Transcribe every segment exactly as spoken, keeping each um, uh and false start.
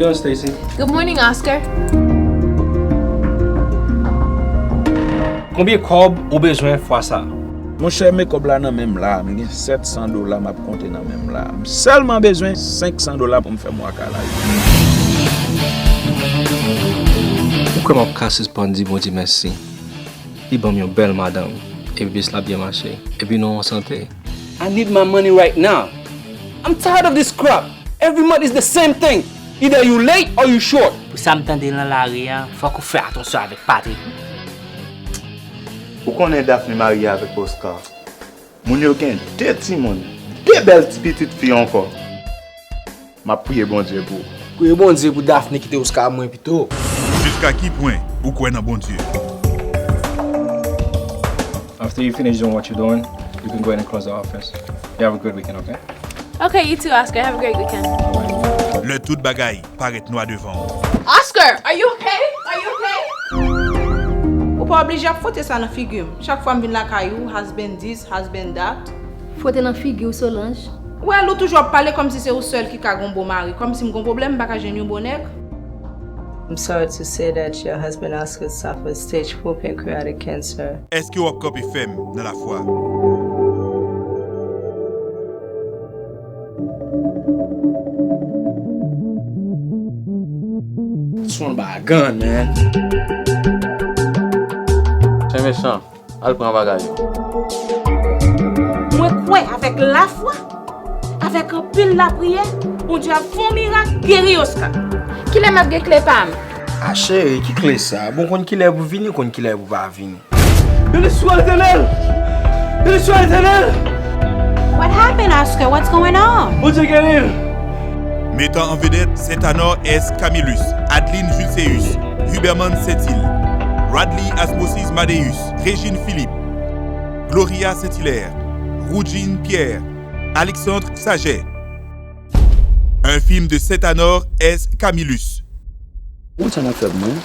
Yo, Stacy. Good morning, Oscar. Konbyen kòb ou bezwen fwa sa? Monchè, men kòb la nan men m la. M gen sèt san dola m ap konte nan men m la. M sèlman bezwen senk san dola pou m fè mwa kay la. Ou kwè m ap ka sispann di Bondye mèsi? Li ban m yon bèl madanm, epi biznis la byen mache, epi nou an sante. I need my money right now. I'm tired of this crap. Every month is the same thing. Either you late or you short. Pou sa m tande l nan lari a, fòk ou fè atansyon avèk Patrick. Ou konnen Daphne marye avèk Oscar. Moun yo gen de timoun, de bèl ti pitit fi ankò. M ap priye Bondye pou ou. Priye Bondye pou Daphne kite Oscar mwen pito. Jiska ki pwen ou kwè nan Bondye? After you finish doing what you're doing, you can go ahead and close the office. You have a good weekend, okay? Okay, you too, Oscar. Have a great weekend. Lè tout bagay parèt nwa devan w. Oscar, are you okay? Are you okay? Ou pa oblije ap fwote sa nan figi m. Chak fwa m vin lakay ou, has been this, has been that. Fwote nan figi w, Solange. Well, ou toujou ap pale kòmsi se ou sèl ki ka gon bon mari. Kòmsi m gon pwoblèm, m pa ka jwenn yon bon nèg. I'm sorry to say that your husband Oscar suffered stage four pancreatic cancer. Èske w ap kanpe fèm nan lafwa? This one by a gun, man. Chen mechan, al pran bagay yo. Mwen kwè avèk lafwa, avèk anpil lapriyè, Bondye ap fè yon mirak, geri Oscar. Kilè m ap gen kle pa m? A cheri, ki kle sa? Bon, konn kilè pou vini, konn kilè pou pa vini. Béni soit l'Éternel! Béni soit l'Éternel! What happened, Oscar? What's going on? Bondye geri l! Metan an vedèt Saint-Anor S. Camillus, Adeline Julcéus, Huberman Saint-Île, Radly Asmosis Madeus, Régine Philippe, Gloria Saint-Hilaire, Roudjine Pierre, Alexandre Saget. Un film de Saint-Anor S. Camillus. Ou konn sa n ap fè pou mwen?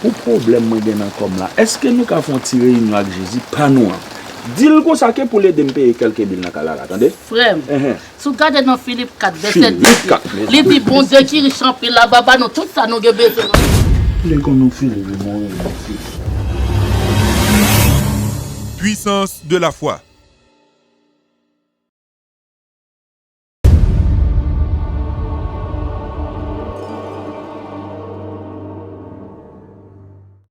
Pou pwoblèm mwen gen nan kò m la, èske nou ka fè yon ti reyinyon ak Jezi pa nou an? Di l konsa ke pou l ede m peye kèlke bil nan kay la, tande? Frè m, si w gade nan Filip kat, vèsè dis, li di, Bondye ki rich anpil la va ba nou tout sa nou gen bezwen. Lè konn nou fini, nou mouri, nou fini. Puissance de la foi.